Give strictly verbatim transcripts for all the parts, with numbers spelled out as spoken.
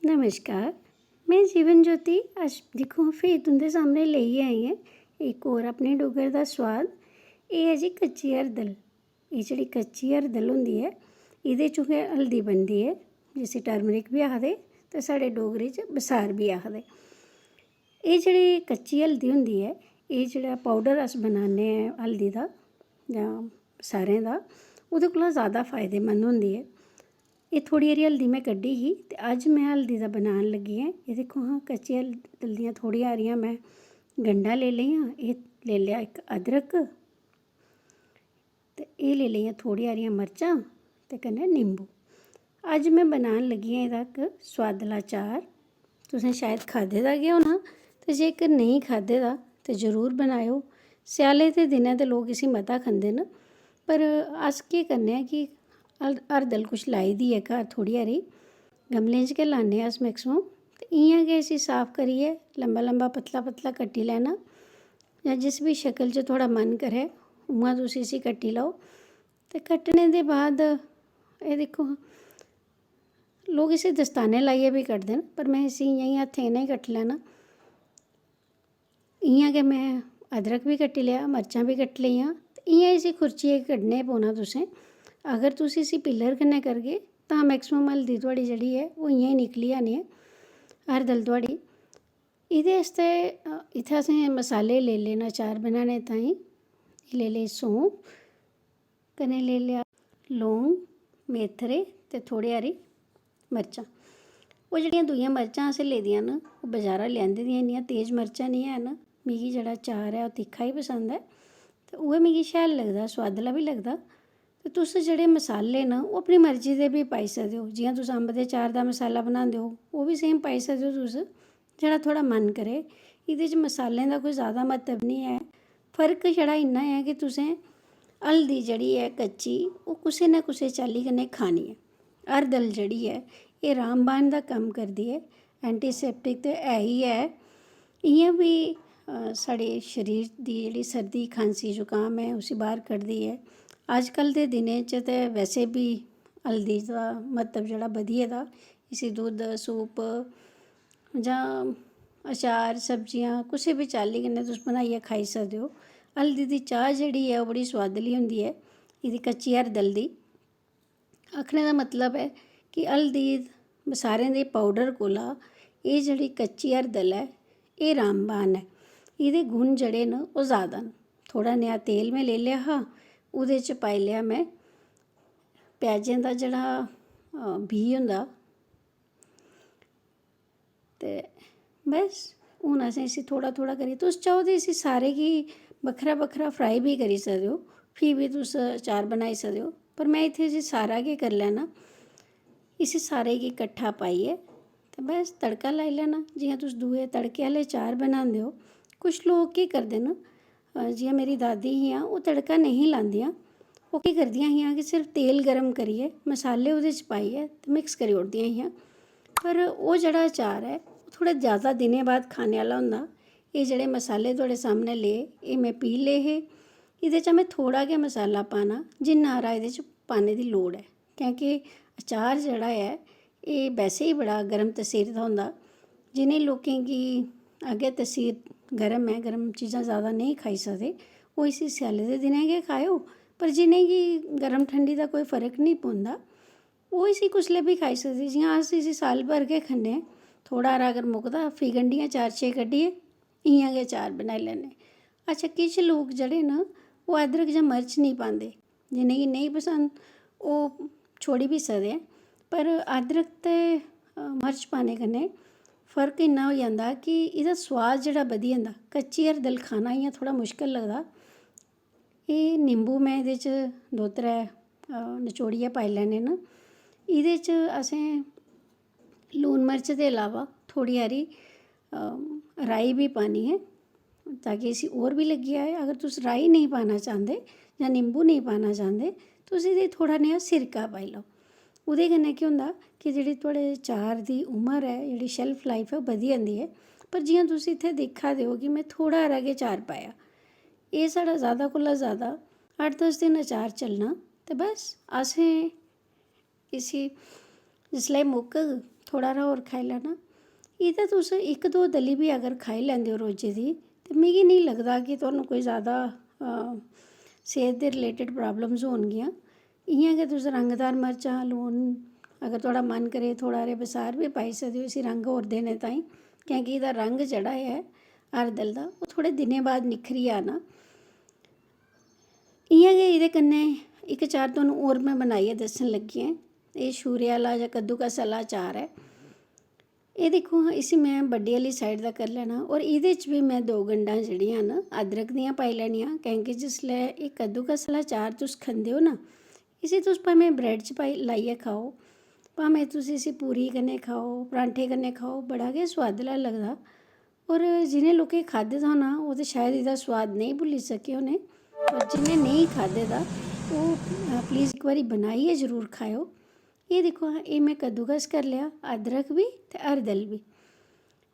नमस्कार, में जीवन ज्योति। अज्ज दिक्खो, फ्ही तुं'दे सामनै लेइयै आई आं इक होर अपने डुग्गर दा सोआद। एह् ऐ जी कच्ची हरदल। एह् जेह्ड़ी कच्ची हरदल होंदी ऐ, एह्दे चों गै हल्दी बनदी ऐ, जिसी टर्मरिक बी आखदे ते साढ़े डोगरी च बसार बी आखदे। एह् जेह्ड़ी कच्ची हल्दी होंदी ऐ, एह् जेह्ड़ा पौडर अस बनान्ने आं हल्दी दा जां बसारें दा, ओह्दे कोला जैदा फायदेमंद होंदी ऐ। एह् थोह्ड़ी हारी हल्दी में कड्ढी ही ते अज्ज में हल्दी दा बनान लग्गी आं। एह् दिक्खो हां, कच्ची हल्दी दियां थोह्ड़ी हारियां में गंढां लेई लेइयां। एह् लेई लेआ इक अदरक ते एह् लेई लेइयां थोह्ड़ी हारियां मर्चां ते कन्नै निंबू। अज्ज में बनान लग्गी आं एह्दा इक सोआदला चार। तुसें शायद खाद्धे दा गै होना, ते जेकर नेईं खाद्धे दा ते जरूर बनाएओ। स्याले दे दिनें ते लोक इसी मता खंदे न, पर अस केह् करने आं कि हर, हरदल कुछ लाई दी ऐ घर थोह्ड़ी हारी, गमलें च गै लान्ने आं अस मैक्सिमम। ते इ'यां गै इसी साफ करियै लम्बा लम्बा पतला पतला कट्टी लैना, जां जिस बी शक्ल च थुआढ़ा मन करै उ'आं तुस इसी कट्टी लैओ। ते कट्टने दे बाद एह् दिक्खो हां, लोक इसी दस्ताने लाइयै बी कटदे न, पर में इसी इ'यां गै हत्थें कन्नै गै कट्टी लैना। इ'यां गै में अदरक बी कट्टी लेआ, मर्चां बी कट्टी लेइयां, ते इ'यां इसी खुरचियै कड्ढने पौना तुसें। अगर तुस इसी पिलर कन्नै करगे तां मैक्सिमम हल्दी थुआढ़ी जेह्ड़ी ऐ ओह् इ'यां गै निकली जानी ऐ, हरदल थुआढ़ी। एह्दे आस्तै, अ, इत्थै असें मसाले लेई ले न अचार बनाने ताईं। एह् लेई लेई सौंफ, कन्नै लेई लेआ लौंग, मेथरे ते थोह्ड़े हारे मर्चां। ओह् जेह्ड़ियां दूइयां मर्चां असें लेदियां न, ओह् बजारा लेआंदी दियां, इन्नियां तेज मर्चां निं हैन। मिगी जेह्ड़ा चार ऐ, ओह् तिक्खा गै पसंद ऐ, ते उ'ऐ मिगी शैल लगदा, सोआदला बी लगदा। ते तुस जेह्ड़े मसाले न, ओह् अपनी मर्जी दे बी पाई सकदे ओ। जि'यां तुस अम्ब दे चार दा मसाला बनांदे ओ, ओह् बी सेम पाई सकदे ओ तुस, जेह्ड़ा थुआढ़ा मन करै। एह्दे च मसालें दा कोई जैदा म्हत्तव निं ऐ। फर्क छड़ा इन्ना ऐ कि तुसें हल्दी जेह्ड़ी ऐ कच्ची, ओह् कुसै ना कुसै चाल्ली कन्नै खानी ऐ। हरदल जेह्ड़ी ऐ, एह् रामबाण दा कम्म करदी ऐ। एंटीसेप्टिक ते है ही ऐ, इ'यां बी, अ, साढ़े शरीर दी जेह्ड़ी सर्दी, खांसी, जुकाम ऐ, उसी बाह्र कड्ढदी ऐ। अजकल्ल दे दिनें च ते वैसे बी हल्दी दा म्हत्तव जेह्ड़ा बधी गेदा। इसी दुद्ध, सूप जां अचार, सब्जियां कुसै बी चाल्ली कन्नै तुस बनाइयै खाई सकदे ओ। हल्दी दी चाह् जेह्ड़ी ऐ, ओह् बड़ी सोआदली होंदी ऐ, एह्दी कच्ची हरदल दी। आखने दा मतलब ऐ कि हल्दी, बसारें दे पौडर कोला एह् जेह्ड़ी कच्ची हरदल ऐ, एह् रामबाण ऐ। एह्दे गुण जेह्ड़े न, ओह् जैदा न। थोह्ड़ा नेहा तेल में लेई लेआ हा, ओह्दे च पाई लेआ में प्याजें दा जेह्ड़ा, अ, बीऽ होंदा, ते बस, हून असें इसी थोह्ड़ा थोह्ड़ा करियै, तुस चाहो ते इसी सारे गी बक्खरा बक्खरा फ्राई बी करी सकदे ओ, फ्ही बी तुस अचार बनाई सकदे ओ। पर में इत्थै इसी सारा गै करी लैना। इसी सारे गी कट्ठा पाइयै ते बस तड़का लाई लैना, जि'यां तुस दूए तड़के आह्ले अचार बनांदे ओ। कुछ लोक केह् करदे न, अ, जि'यां मेरी दादी हियां, ओह् तड़का नेईं लांदियां। ओह् केह् करदियां हियां कि सिर्फ तेल गर्म करियै, मसाले ओह्दे च पाइयै ते मिक्स करी ओड़दियां हियां। पर ओह् जेह्ड़ा अचार ऐ, ओह् थोह्ड़ा जैदा दिनें बाद खाने आह्ला होंदा। एह् जेह्ड़े मसाले थुआढ़े सामनै ले, एह् में पीह् ले हे। एह्दे च में थोह्ड़ा गै मसाला पाना, जिन्ना हारा एह्दे च पाने दी लोड़ ऐ। क्योंकि अचार जेह्ड़ा ऐ, एह् वैसे ही बड़ा गर्म तसीर दा होंदा। जि'नें लोकें गी अग्गें तसीर गर्म ऐ, गर्म चीजां जैदा नेईं खाई सकदे, ओह् इसी स्याले दे दिनें गै खाएओ। पर जि'नेंगी गर्म ठंडी दा कोई फर्क निं पौंदा, ओह् इसी कुसलै बी खाई सकदे। जि'यां अस इसी साल भर गै खन्ने आं, थोह्ड़ा हारा अगर मुकदा, फ्ही गंढियां चार छे कड्ढियै इ'यां गै अचार बनाई लैन्ने। अच्छा, किश लोक जेह्ड़े न, ओह् अदरक जां मर्च निं पांदे, जि'नेंगी नेईं पसंद, ओह् छोड़ी बी सकदे ऐ। पर अदरक ते, अ, मर्च पाने कन्नै फर्क इन्ना होई जंदा कि एह्दा सोआद जेह्ड़ा बधी जंदा। कच्ची हरदल खाना इ'यां थोह्ड़ा मुश्कल लगदा। एह् निंबू में एह्दे च दो त्रै, अ, नचोड़ियै पाई लैने न। एह्दे च असें लून मर्च दे इलावा थोह्ड़ी हारी, अ, राई बी पानी ऐ, ताकि इसी होर बी लग्गी जाए। अगर तुस राई नेईं पाना चांह्दे जां निंबू नेईं पाना चांह्दे, तुस एह्दे च थोह्ड़ा नेहा सिरका पाई लैओ। ओह्दे कन्नै केह् होंदा कि जेह्ड़ी थुआढ़े चार दी उमर ऐ, जेह्ड़ी shelf life ऐ, ओह् बधी जंदी ऐ। पर जि'यां तुस इत्थै दिक्खा दे ओ कि में थोह्ड़ा हारा गै चार पाया, एह् साढ़ा जैदा कोला जैदा अट्ठ दस दिन अचार चलना। ते बस, असें इसी जिसलै मुक्कग, थोह्ड़ा हारा होर खाई लैना। एह्दा तुस इक दो दली बी अगर खाई लैंदे ओ रोजै दी, ते मिगी निं लगदा कि तुहानू कोई जैदा, अ, सेह्त दे related problems होनगियां। इ'यां गै तुस रंगदार मर्चां, लून, अगर तुआढ़ा मन करे, थोह्ड़ा हारा बसार बी पाई सकदे ओ इसी रंग होर देने ताईं, कैंह् कि एह्दा रंग जेह्ड़ा ऐ हरदल दा, ओह् थोह्ड़े दिनें बाद निक्खरी आना। इ'यां गै एह्दे कन्नै इक अचार तुहानू होर में बनाइयै दस्सन लग्गी आं। एह् छूरे आह्ला जां कद्दूकस आह्ला अचार ऐ। एह् दिक्खो हां, इसी में बड्डी आह्ली side दा करी लैना, होर एह्दे च बी में दो गंढां जेह्ड़ियां न, अदरक दियां पाई लैनियां, कैंह् कि जिसलै एह् कद्दूकस आह्ला अचार तुस खंदे ओ ना, इसी तुस भामें bread च पाई, लाइयै खाओ, भामें तुस इसी पूरी कन्नै खाओ, परांठे कन्नै खाओ, बड़ा गै सोआदला लगदा। होर जि'नें लोकें खाद्धे दा होना, ओह् ते शायद एह्दा सोआद नेईं भुल्ली सके होने, पर जि'नें नेईं खाद्धे दा, ओह्, अ, please इक बारी बनाइयै जरूर खाएओ। एह् दिक्खो हां, एह् में कद्दूकस करी लेआ, अदरक बी ते हरदल बी।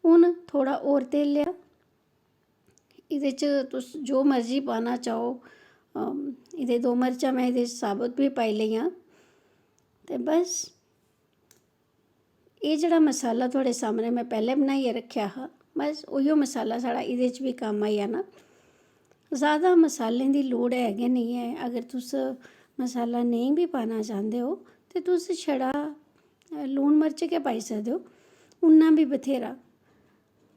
हून थोह्ड़ा होर तेल लेआ, एह्दे च तुस जो मर्जी पाना चाहो, अम, एह्दे दो मर्चां में एह्दे च साबत बी पाई लेइयां। ते बस, एह् जेह्ड़ा मसाला थुआढ़े सामनै में पैह्लें बनाइयै रक्खेआ हा, बस उ'ऐ मसाला साढ़ा एह्दे च बी कम्म आई जाना। जैदा मसालें दी लोड़ है गै नेईं ऐ। अगर तुस मसाला नेईं बी पाना चांह्दे ओ, ते तुस छड़ा, अ, लून मर्च गै पाई सकदे ओ, उन्ना बी बथ्हेरा।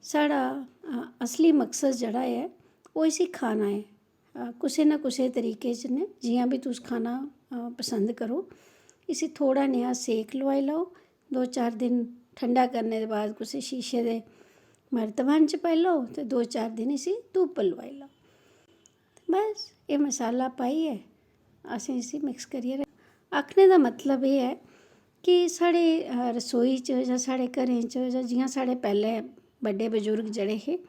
साढ़ा, अ, असली मकसद जेह्ड़ा ऐ, ओह् इसी खाना ऐ। अ, कुसै ना कुसै तरीके च न, जि'यां बी तुस खाना, अ, पसंद करो, इसी थोह्ड़ा नेहा सेक लोआई लैओ। दो चार दिन ठंडा करने दे बाद कुसै शीशे दे मर्तबान च पाई लैओ ते दो चार दिन इसी धुप्प लोआई लैओ। बस, एह् मसाला पाइयै असें इसी mix करियै रक्ख-, आखने दा मतलब एह् ऐ कि साढ़े, अ, रसोई च जां साढ़े घरें च जां जि'यां साढ़े पैह्लें बड्डे बजुर्ग जेह्ड़े हे,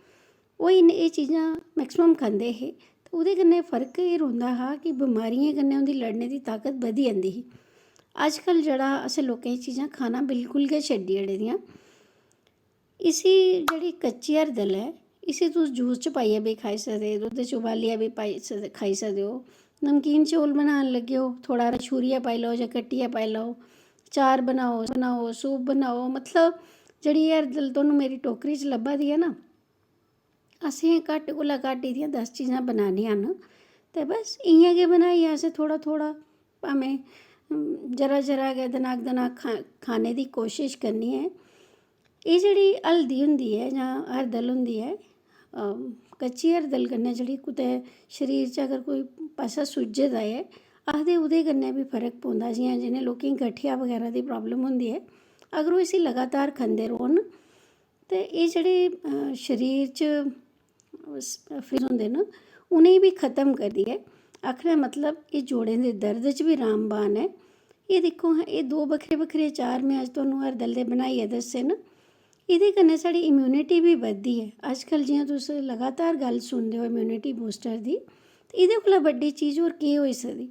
ओह् इन्न-, एह् चीजां maximum खंदे हे, ते ओह्दे कन्नै फर्क एह् रौंह्दा हा कि बमारियें कन्नै उं'दी लड़ने दी ताकत बधी जंदी ही। अजकल्ल जेह्ड़ा असें लोकें एह् चीजां खाना बिल्कुल गै छड्डी ओड़े दियां। इसी जेह्ड़ी कच्ची हरदल ऐ, इसी तुस juice च पाइयै बी खाई सकदे, दुद्ध च उबालियै बी पाई सकदे, खाई सकदे ओ। नमकीन चौल बनान लग्गे ओ, थोह्ड़ा हारा छूरियै पाई लैओ जां कट्टियै पाई लैओ। चार बनाओ, बनाओ, soup बनाओ, मतलब जेह्ड़ी एह् हरदल तुहानू मेरी टोकरी च लब्भा दी ऐ ना, असें घट्ट कोला घट्ट एह्दियां दस चीजां बनानियां न। ते बस इ'यां गै बनाइयै असें थोह्ड़ा थोह्ड़ा, भामें, उम, जरा जरा गै दनाक दनाक खा-, खाने दी कोशश करनी ऐ। एह् जेह्ड़ी हल्दी होंदी ऐ जां हरदल होंदी ऐ, अम, कच्ची हरदल कन्नै जेह्ड़ी कुतै शरीर च अगर कोई पासा सुज्जे दा ऐ, आखदे ओह्दे कन्नै बी फर्क पौंदा। जि'यां जि'नें लोकें गी गठिया बगैरा दी problem होंदी ऐ, अगर ओह् इसी लगातार खंदे रौह्न, ते एह् जेह्ड़े, अ, शरीर च स-, freeze होंदे न, उ'नेंगी बी खत्म करदी ऐ। आखने दा मतलब, एह् जोड़ें दे दर्द च बी रामबाण ऐ। एह् दिक्खो हां, एह् दो बक्खरे बक्खरे अचार में अज्ज तुहानू हरदल दे बनाइयै दस्से न। एह्दे कन्नै साढ़ी immunity बी बधदी ऐ। अजकल्ल जि'यां तुस लगातार गल्ल सुनदे ओ immunity booster दी, ते एह्दे कोला बड्डी चीज होर केह् होई सकदी?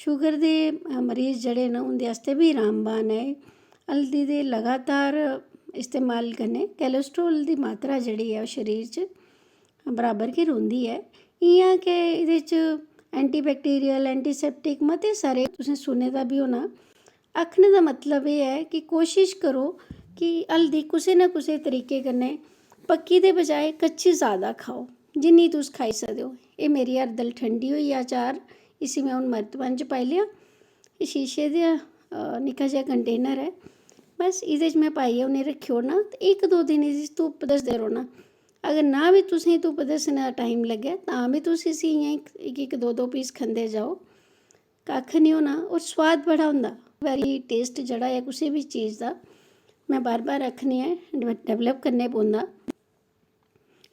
Sugar दे, अ, मरीज जेह्ड़े न, उं'दे आस्तै बी रामबाण ऐ एह्। हल्दी दे लगातार इस्तेमाल कन्नै cholesterol दी मात्रा जेह्ड़ी ऐ, ओह् शरीर च बराबर गै रौंह्दी ऐ। इ'यां गै एह्दे च antibacterial, antiseptic मते सारे तुसें सुने दा बी होना। आखने दा मतलब एह् ऐ कि कोशश करो कि हल्दी कुसै ना कुसै तरीके कन्नै पक्की दे बजाए कच्ची जैदा खाओ, जिन्नी तुस खाई सकदे ओ। एह् मेरी हरदल ठंडी होई गेआ अचार, इसी में हून मर्तबान च पाई लेआ। एह् शीशे दा, अ, निक्का जेहा container ऐ, बस एह्दे च में पाइयै उ'नें रक्खी ओड़ना ते इक दो दिन इसी धुप्प दसदे रौह्ना। अगर ना बी तुसेंगी धुप्प दस्सने दा time लग्गै, तां बी तुस इसी इ'यां इक, इक, इक, दो, दो piece खंदे जाओ, कक्ख निं होना। होर सोआद बड़ा होंदा। Very taste जेह्ड़ा ऐ कुसै बी चीज़ दा, में बार बार आखनी ऐ, डव-, develop करने पौंदा।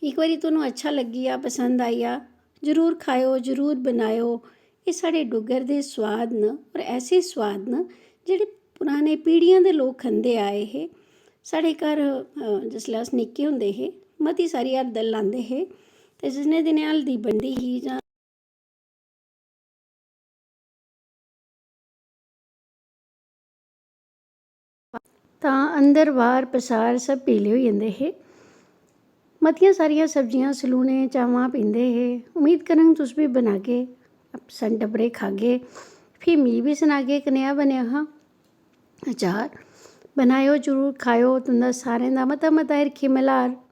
इक बारी तुहानू अच्छा लग्गी जा, पसंद आई जा, जरूर खाएओ, जरूर बनाएओ। एह् साढ़े डुग्गर दे सोआद न, होर ऐसे सोआद न जेह्ड़े पराने पीढ़ियां दे लोक खंदे आए हे। साढ़े घर, अ, जिसलै अस निक्के होंदे हे, मती सारी हरदल लांदे हे, ते जिसने दिनें हल्दी बनदी ही जां तां अंदर बाह्र पसार सब पीले होई जंदे हे। मतियां सारियां सब्जियां, सलूने, चामां पींदे हे। उम्मीद करङ तुस बी बनागे, पसंद टब्बरे खागे। फ्ही मिगी बी सनागे कनेहा बनेआ हा अचार। बनाएओ जरूर, खाएओ, तुं'दा सारें दा मता मता हिरखी मल्हार।